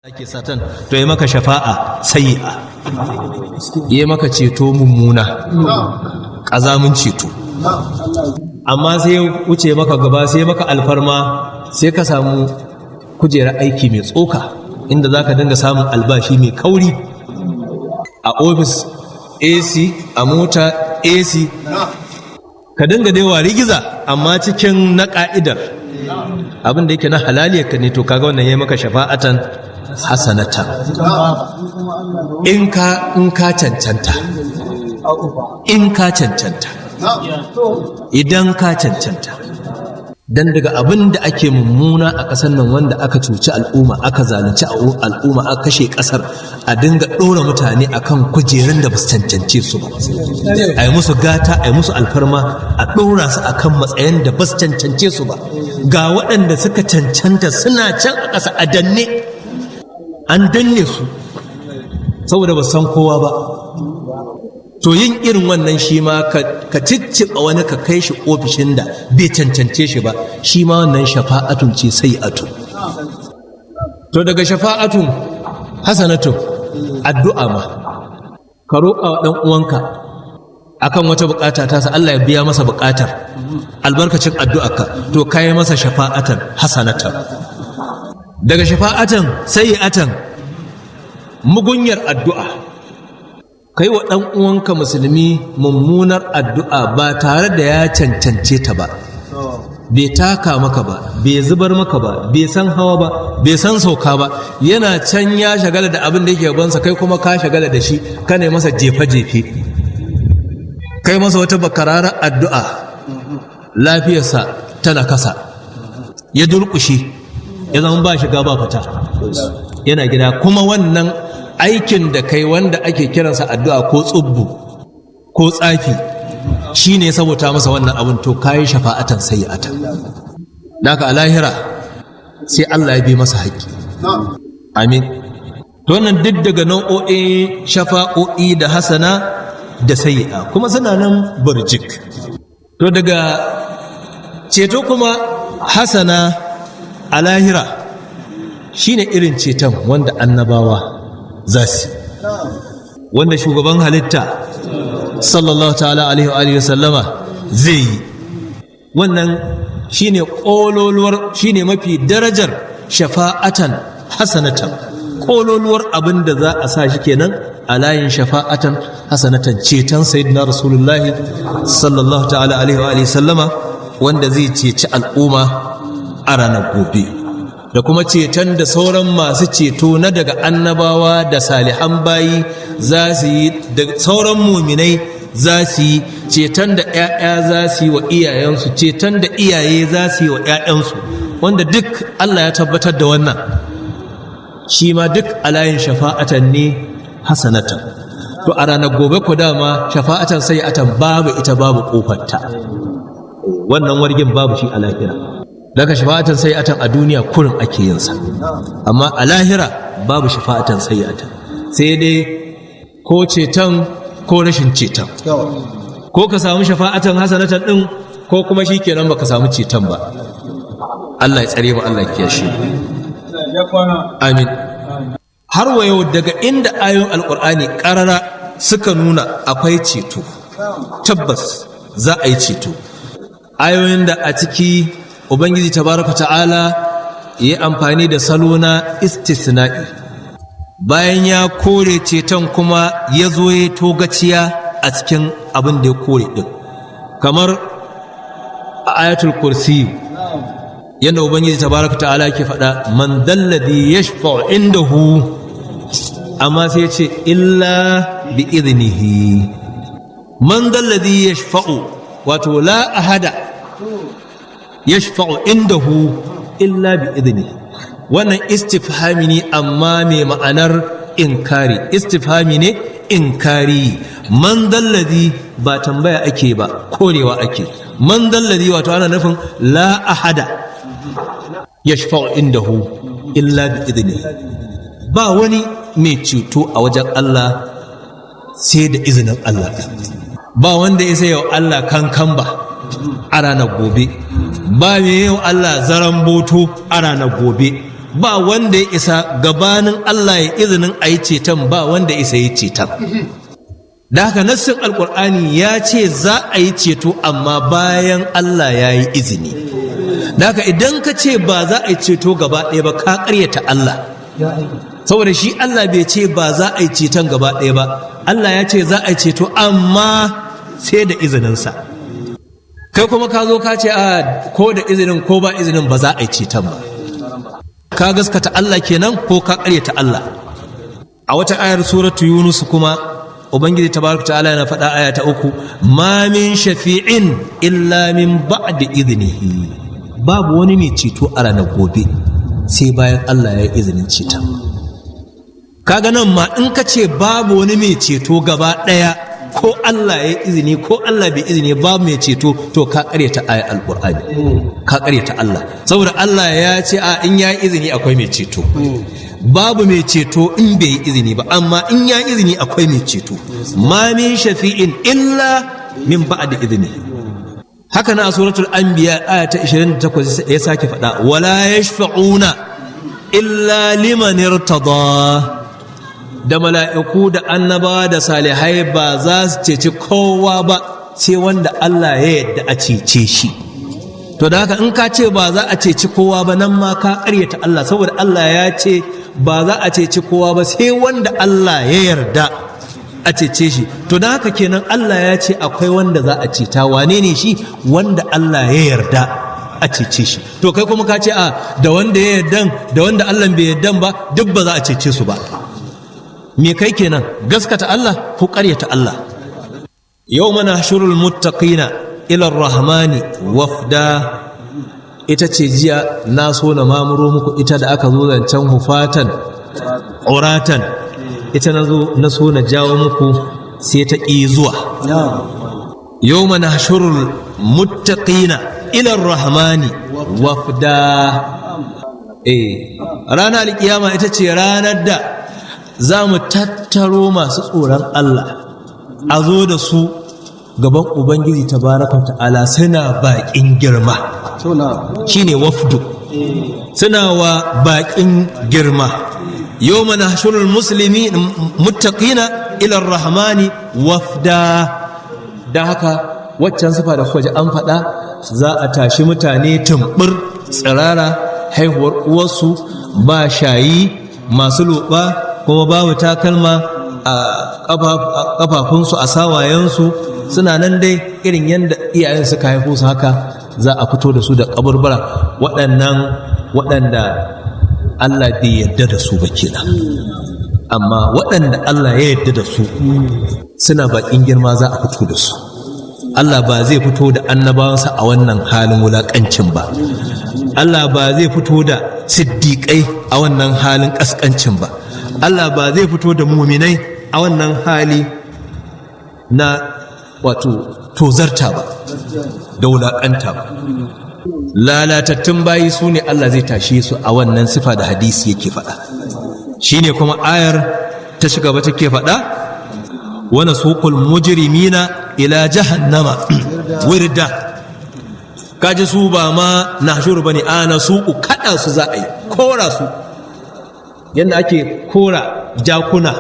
Ake satan to yi maka shafa'a sayi'a, yi maka ceto mummuna, ƙazamin ceto. Amma sai wuce maka gaba, sai maka alfarma, sai ka samu kujerar aiki mai tsoka inda za ka dinga samun albashi mai kauri, a ofis AC, a mota AC, ka dinga daiwa rigiza, amma cikin na ka'idar abin da yake na halaliyar ka ne. To kaga wannan yayi maka shafa'atan hasanata, in ka cancanta, in ka cancanta, idan ka cancanta. Dan daga abin da ake mummuna a ƙasar nan, wanda aka cuci al'umma, aka zalunci al'umma, aka kashe ƙasar, a dinga ɗora mutane akan kujerun da ba su cancance su ba, a yi musu gata, a yi musu alfarma, a ɗora su akan matsayin da ba su cancance su ba. Ga waɗanda suka cancanta suna can a ƙasa a danne, an danne su saboda ba san kowa ba. To yin irin wannan shi ma, ka cicciɓa wani ka kai shi ofishin da bai cancance shi ba, shi ma wannan shafa'atun ce sai atu. To daga shafa'atun hasanatun, addu'a ma, ka roƙa wa ɗan uwanka akan wata buƙata ta sa, Allah ya biya masa buƙatar albarkacin addu'arka, to kai masa shafa'atan hasanatan. Daga shafa'atan sayyi'atan, mugunyar addu'a, kai wa ɗan uwanka musulmi mummunar addu'a ba tare da ya cancance ta ba, bai taka maka ba, bai zubar maka ba, bai san hawa ba, bai san sauka ba, yana can ya shagala da abin da yake gabansa, kai kuma ka shagala da shi, ka ne masa jefe-jefe, kai masa wata bakararar addu'a, lafiyarsa tana kasa, ya durƙushe, ya zama ba shiga ba fita, yana gida. Kuma wannan aikin da kai wanda ake kiransa addu'a ko tsubbu ko tsafi shi ne saboda masa wannan abin, to kayi shafa'atan sayyi'atan. Naka a lahira sai Allah ya bi masa haƙƙi. Amin. To wannan duk daga nau'o'in shafa'o'i da hasana da sayyi'a, kuma suna nan burjik. To daga ceto kuma hasana a lahira shine irin ceton wanda annabawa za su, wanda shugaban halitta sallallahu ta'ala alaihi wa alihi sallama zai yi. Wannan shine ƙololuwar, shine mafi darajar shafa'atan hasanatan. Ƙololuwar abin da za a sa shi kenan a layin shafa'atan hasanatan, ceton Sayyidina Rasulullahi sallallahu ta'ala alaihi wa alihi sallama, wanda zai ceci al'umma a ranar gobe, da kuma ceton da sauran masu ceto na daga annabawa da salihan bayi za su yi, da sauran muminai za su yi, ceton da 'ya'ya za su yi wa iyayensu, ceton da iyaye za su yi wa 'ya'yansu, wanda duk Allah ya tabbatar da wannan, shi ma duk a layin shafa'atan ne hasanatan. To a ranar gobe ku dama shafa'atan sayyi'atan babu ita, babu kofarta. Wannan wargin babu shi a lahira. Daga shafa'atan sayyi'atan a duniya kurin ake yin sa, amma a lahira babu shafa'atan sayyi'atan, sai dai ko ceton ko rashin ceton, ko ka samu shafa'atan hasanatan din, ko kuma shi kenan baka samu ceton ba. Allah ya tsare mu, Allah ya kiyashe mu. Amin. Har wa yau, daga inda ayoyin Alƙur'ani ƙarara suka nuna akwai ceto, tabbas za a yi ceto, ayoyin da a ciki Ubangiji tabaraka ta'ala ya amfani da salo na istisna'i, bayan ya kore ceton kuma ya zo ya togaciya a cikin abin da ya kore ɗin, kamar a Ayatul Kursi, yadda Ubangiji tabaraka ta'ala ke faɗa: "Man dhalladhi yashfa'u indahu", amma sai ya ce "illa bi idnihi". "Man dhalladhi yashfa'u", wato "la ahada yashfa'u indahu illa bi idnihi". Wannan istifhami ne, amma mai ma'anar inkari, istifhami ne inkari. "Man dhalladhi" ba tambaya ake ba, korewa ake. "Man dhalladhi", wato ana nufin "la ahada yashfa'u indahu illa bi idnihi", ba wani mai ceto a wajen Allah sai da izinin Allah. Ba wanda ya sai Allah kankan ba a ranar gobe, ba mai yau Allah zaran boto a ranar gobe. Ba wanda ya isa gabanin Allah ya izinin a yi ceton, ba wanda ya isa yi ceton. Da haka nassin Alkur'ani ya ce za a yi ceto, amma bayan Allah ya yi izini. Da haka idan ka ce ba za a yi ceto gaba ɗaya ba, ka ƙaryata Allah, saboda shi Allah bai ce ba za a yi ceton gaba ɗaya ba. Allah ya ce za a yi ceto, amma sai da izininsa. Kai kuma ka zo ka ce a ko da izinin ko ba izinin, ba za a yi ceton ba. Ka gaskata Allah kenan ko ka ƙaryata Allah? A wata ayar Suratu Yunus kuma, Ubangiji Tabaraka Ta'ala yana faɗa, aya ta 3: "Ma min shafi'in illa min ba'di idnihi." Babu wani mai ceto a ranar gobe sai bayan Allah ya yi izinin ceton. Kaga nan ma in ka ce babu wani mai ceto gaba ɗaya, ko Allah ya yi izini ko Allah bai izini, babu mai ceto, to ka karyata ayar Alƙur'ani, ka karyata Allah, saboda Allah ya ce a in ya yi izini akwai mai ceto. Babu mai ceto in bai yi izini ba, amma in ya yi izini akwai mai ceto. "Ma min shafi'in illa min ba'di idni." Haka na a Suratul Anbiya, aya ta 28, ya sake faɗa: "Wala yashfa'una illa liman irtada." Da mala'iku da annabawa da salihai ba za su ceci kowa ba sai wanda Allah ya yadda a cece shi. To da haka in ka ce ba za a ceci kowa ba, nan ma ka karyata Allah, saboda Allah ya ce ba za a ceci kowa ba sai wanda Allah ya yarda a cece shi. To da haka kenan Allah ya ce akwai wanda za a ceta. Wane ne shi? Wanda Allah ya yarda a cece shi. To kai kuma ka ce a da wanda ya yardan da wanda Allah bai yardan ba, duk ba za a cece su ba. Me kai kenan? Gaskata Allah ko ƙaryata Allah? "Yawma nahshurul muttaqina ila rahmani wafda." Ita ce jiya na so na mamuro muku ita da aka zo zancen hufatan uratan. Ita na zo na so na jawo muku, sai ta ƙi zuwa. "Yawma nahshurul muttaqina ila rahmani wafda." Ranar Alkiyama ita ce ranar da za mu tattaro masu tsoron Allah, a zo da su gaban Ubangiji Tabaraka Ta'ala suna baƙin girma, shine wafdu, suna wa baƙin girma. "Yawma nahshurul muslimi muttaqina ila rahmani wafda." Da haka waccan sifa da kuka an faɗa, za a tashi mutane tumbur tsirara, haihuwar uwarsu ba shayi, masu loɓa, kuma babu takalma a ƙafafunsu, a sawayensu. Suna nan dai irin yadda iyayen suka haifo su, haka za a fito da su da kaburbura. Waɗannan waɗanda Allah bai yarda da su ba kenan, amma waɗanda Allah ya yarda da su, suna baƙin girma za a fito da su. Allah ba zai fito da annabawansa a wannan halin wulaƙancin ba. Allah ba zai fito da siddiƙai a wannan halin ƙasƙancin ba. Allah ba zai fito da muminai a wannan hali na wato tozarta ba da wulaƙanta ba. Lalatattun bayi su ne Allah zai tashe su a wannan sifa da hadisi yake faɗa. Shine kuma ayar ta shiga ba take faɗa: "Wa nasuqul mujrimina ila jahannama wirda." Kaji, su ba ma nahshuru bane, a nasuqu, kada su za a yi, kora su yadda ake kora jakuna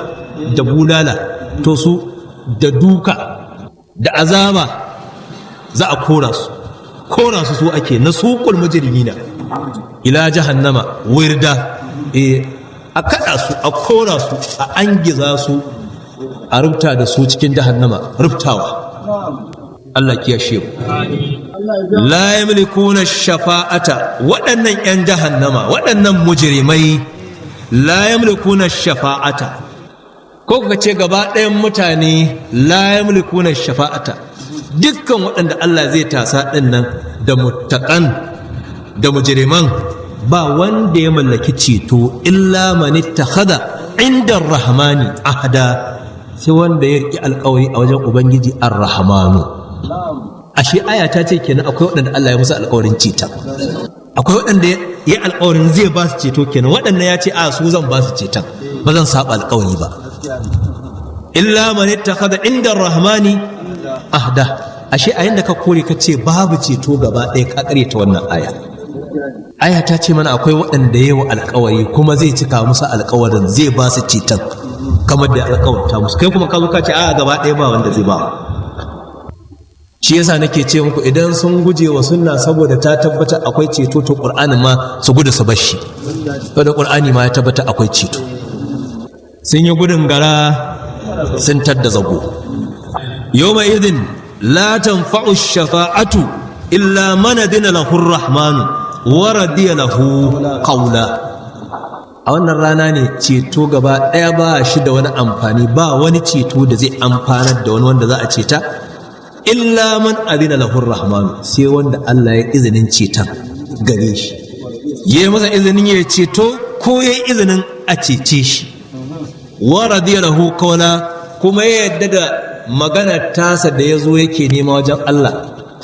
da bulala, to su da duka da azaba za a kora su. Kora su su ake, nasuqul mujrimina ila jahannama wirda. A kada su, a kora su, a angiza su, a rubuta da su cikin jahannama rubtawa. Allah kiyashe mu. "La yamlikuna shafa'ata." Waɗannan 'yan jahannama, waɗannan mujrimai, "la yamlikuna shafa'ata", ko kuka ce gaba ɗayan mutane, "la yamlikuna shafa'ata", dukkan waɗanda Allah zai tasa ɗin nan, da muttaqan da mujriman, ba wanda ya mallaki ceto. "Illa man ittakhadha inda rahmani ahda", sai wanda ya riƙi alƙawari a wajen Ubangiji Ar-Rahmanu. Ashe aya ta ce kenan akwai waɗanda Allah ya musu alƙawarin ceta, akwai waɗanda ya alƙawarin zai ba su ceto kenan. Waɗanda ya ce a su zan ba su ceton, ba zan saba alƙawari ba. "Illa man ittakhadha inda rahmani ahda." Ashe a yanda ka kore ka ce babu ceto gaba ɗaya, ka ta wannan aya. Aya ta ce mana akwai waɗanda ya wa alkawari kuma zai cika musu alkawarin, zai ba su ceton kamar da alkawarta musu. Kai kuma ka zo ka ce a gaba ɗaya ba wanda zai ba. Shi yasa nake ce muku, idan sun guje wa sunna saboda ta tabbata akwai ceto, to Qur'ani ma su gudu su bar shi, saboda Qur'ani ma ya tabbata akwai ceto. Sun yi gudun gara sun tadda zago. Yawma idhin la tanfa'u shafa'atu illa man adina lahu ar-rahmanu wa radiya lahu qawla. A wannan rana ne ceto gaba ɗaya ba shi da wani amfani, ba wani ceto da zai amfanar da wani wanda za a ceta, illa man adina lahu rahmanu, sai wanda Allah ya izinin ceton gare shi, ya yi masa izinin ya ceto ko ya yi izinin a cece shi, wa radiya lahu qawla, kuma ya yadda da magana tasa da ya zo yake nema wajen Allah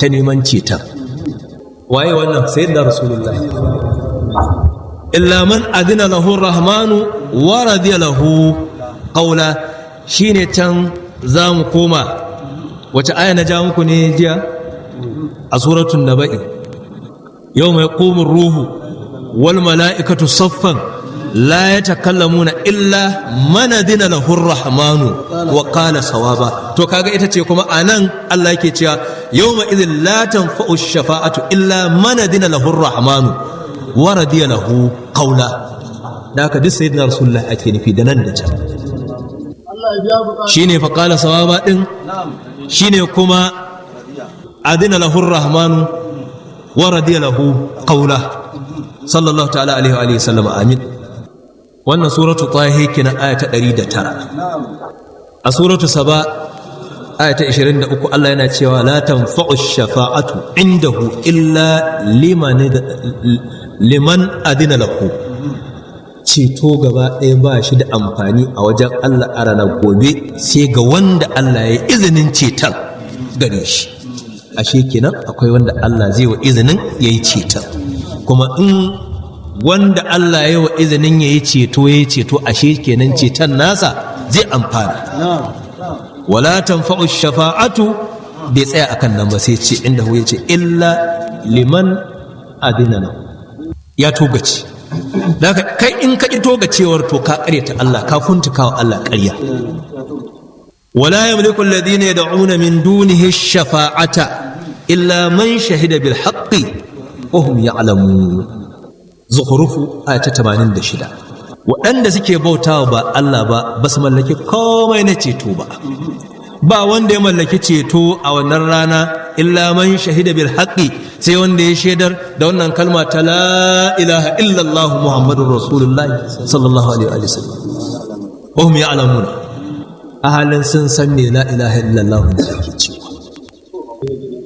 ta neman ceton. Waye wannan? Sayyidina Rasulullah. Illa man adina lahu rahmanu wa radiya lahu qawla. Shine can za mu koma. Wace aya na ja muku ne jiya a Suratul Naba'i? Yawma yaqumu ruhu wal mala'ikatu saffan la yatakallamuna illa man adina lahu rahmanu wa qala sawaba. To kaga ita ce kuma anan Allah yake cewa yawma idhin la tanfa'u shafa'atu illa man adina lahu rahmanu wa radiya lahu qawla. Da haka duk Sayyidina Rasulullah ake nufi da nan da can. Shine fa qala sawaba din, shine kuma adina lahu rahmanu wa radiya lahu qawla, sallallahu ta'ala alaihi wa alihi sallam, amin. Wannan Suratu Taha kenan, aya ta 109. A Suratu Saba, aya ta 23, Allah yana cewa la tanfa'u shafa'atu indahu illa liman adina lahu. Ceto gaba ɗaya ba shi da amfani a wajen Allah a ranar gobe sai ga wanda Allah ya izinin ceton gare shi. Ashe kenan akwai wanda Allah zai wa izinin ya yi ceton. Kuma in wanda Allah ya wa izinin ya yi ceto ya yi ceto, ashe kenan ceton nasa zai amfana. Wala tanfa'u shafa'atu, bai tsaya akan nan ba, sai ce inda ya ce illa liman adina lahu, ya togace. Daga kai in ka ƙi togacewar, to ka ƙaryata Allah, ka kuntuka wa Allah ƙarya. Wala yamliku alladhina yad'una min dunihi shafa'ata illa man shahida bil haqqi wa hum ya'lamun. Zukhrufu, aya ta 86. Waɗanda suke bautawa ba Allah ba, ba su mallaki komai na ceto ba. Ba wanda ya mallaki ceto a wannan rana illa man shahida bil haqqi, sai wanda ya shaidar da wannan kalma ta la ilaha illallah Muhammadur Rasulullahi sallallahu alaihi wa sallam. Wa hum ya'lamun, a halin sun san me la ilaha illallah da ake cewa.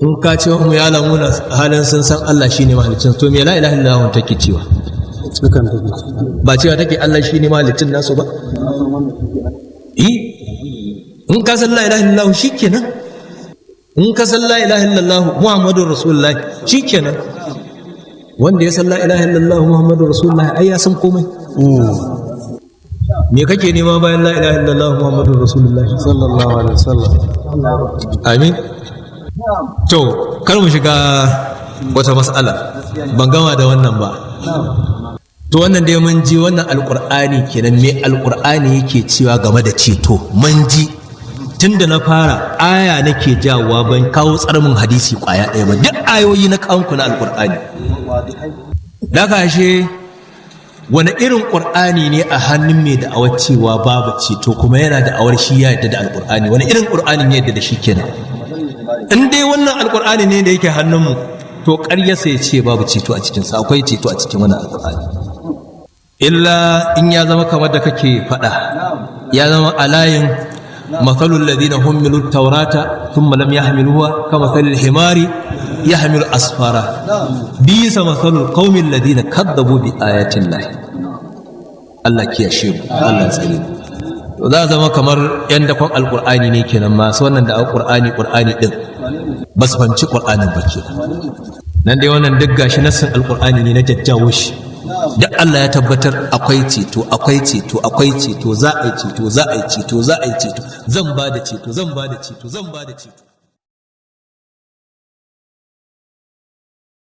In ka ce hum ya'lamun, a halin sun san Allah shine mahaliccin, to me la ilaha illallah take cewa? Ba cewa take Allah shine mahaliccin nasu ba? Eh, in ka san la ilaha illallah shikenan. In ka san la ilaha illallah Muhammadur Rasulullahi, shikenan. Wanda ya san la ilaha illallah Muhammadur Rasulullahi ai ya san komai. Me kake nema bayan la ilaha illallah Muhammadur Rasulullahi? Sallallahu alaihi wasallam. Amin. To kar mu shiga wata mas'ala, ban gama da wannan ba. To wannan dai mun ji wannan Alƙur'ani kenan, me Alƙur'ani yake cewa game da ceto mun ji. Tunda na fara aya nake jawowa, ban kawo tsarmin hadisi kwaya ɗaya ba, duk ayoyi na kawo na Alƙur'ani. Da kashe wani irin Ƙur'ani ne a hannun mai da'awar cewa babu ceto, kuma yana da'awar shi ya yadda da Alƙur'ani? Wani irin Ƙur'anin ya yadda da shi kenan? In dai wannan Alƙur'ani ne da yake hannunmu, to ƙaryarsa ya ce babu ceto a cikinsa. Akwai ceto a cikin wannan Alƙur'ani, illa in ya zama kamar da kake faɗa, ya zama a layin mathalul ladina hummilu taurata thumma lam yahmiluha kamathalil himari yahmilu asfara, bisa mathalul qaumil ladina kadzabu bi ayatin lahi. Allah kiyashe mu, Allah tsare mu. To za a zama kamar yan dakon Alqur'ani ne kenan, masu wannan da Alqur'ani Qur'ani din ba su fahimci Qur'anin ba kenan. Nan dai wannan duk gashi nassin Alqur'ani ne na jajjawo shi. Duk Allah ya tabbatar akwai ceto, akwai ceto, akwai ceto, za a yi ceto, za a yi ceto, za a yi ceto, zan ba da ceto, zan ba da ceto, zan ba da ceto.